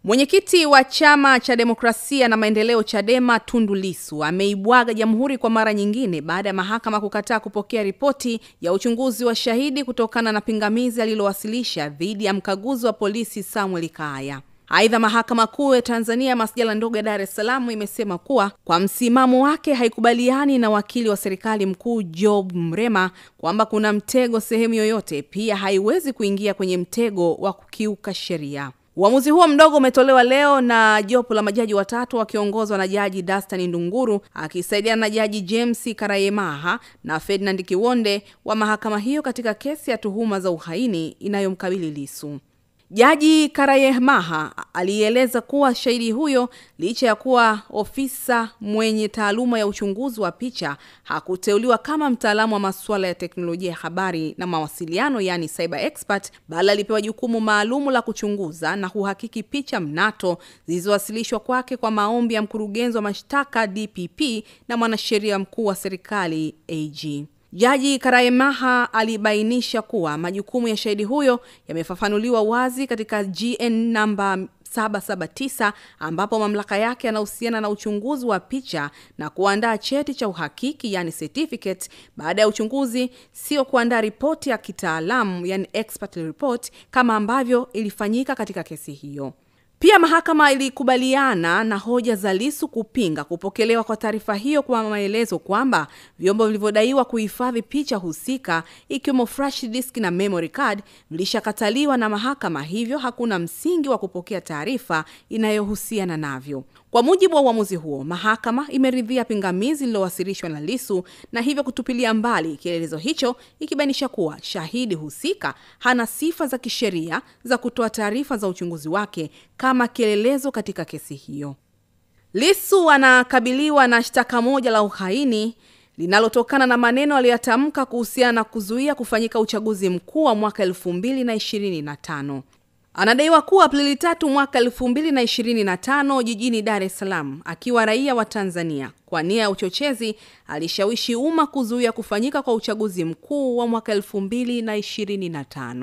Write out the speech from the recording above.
Mwenyekiti wa Chama cha Demokrasia na Maendeleo Chadema Tundu Lissu ameibwaga jamhuri kwa mara nyingine baada ya mahakama kukataa kupokea ripoti ya uchunguzi wa shahidi kutokana na pingamizi alilowasilisha dhidi ya mkaguzi wa polisi Samuel Kaaya. Aidha, Mahakama Kuu ya Tanzania Masjala Ndogo ya Dar es Salaam imesema kuwa kwa msimamo wake haikubaliani na wakili wa serikali mkuu Job Mrema kwamba kuna mtego sehemu yoyote, pia haiwezi kuingia kwenye mtego wa kukiuka sheria. Uamuzi huo mdogo umetolewa leo na jopo la majaji watatu wakiongozwa na Jaji Dastan Ndunguru akisaidiana na Jaji James Karayemaha na Ferdinand Kiwonde wa mahakama hiyo katika kesi ya tuhuma za uhaini inayomkabili Lissu. Jaji Karayemaha alieleza kuwa shahidi huyo licha ya kuwa ofisa mwenye taaluma ya uchunguzi wa picha hakuteuliwa kama mtaalamu wa masuala ya teknolojia ya habari na mawasiliano, yani cyber expert, bali alipewa jukumu maalumu la kuchunguza na kuhakiki picha mnato zilizowasilishwa kwake kwa maombi ya mkurugenzi wa mashtaka DPP na mwanasheria mkuu wa serikali AG. Jaji Karayemaha alibainisha kuwa majukumu ya shahidi huyo yamefafanuliwa wazi katika GN namba 779 ambapo mamlaka yake yanahusiana na uchunguzi wa picha na kuandaa cheti cha uhakiki, yani certificate, baada ya uchunguzi, sio kuandaa ripoti ya kitaalamu, yani expert report, kama ambavyo ilifanyika katika kesi hiyo. Pia mahakama ilikubaliana na hoja za Lissu kupinga kupokelewa kwa taarifa hiyo kwa maelezo kwamba vyombo vilivyodaiwa kuhifadhi picha husika ikiwemo flash disk na memory card vilishakataliwa na mahakama, hivyo hakuna msingi wa kupokea taarifa inayohusiana navyo. Kwa mujibu wa uamuzi huo, mahakama imeridhia pingamizi lililowasilishwa na Lissu na hivyo kutupilia mbali kielelezo hicho, ikibainisha kuwa shahidi husika hana sifa za kisheria za kutoa taarifa za uchunguzi wake kama kielelezo katika kesi hiyo. Lissu anakabiliwa na shtaka moja la uhaini linalotokana na maneno aliyotamka kuhusiana na kuzuia kufanyika uchaguzi mkuu wa mwaka 2025. Anadaiwa kuwa Aprili 3 mwaka 2025 jijini Dar es Salaam akiwa raia wa Tanzania kwa nia ya uchochezi alishawishi umma kuzuia kufanyika kwa uchaguzi mkuu wa mwaka 2025.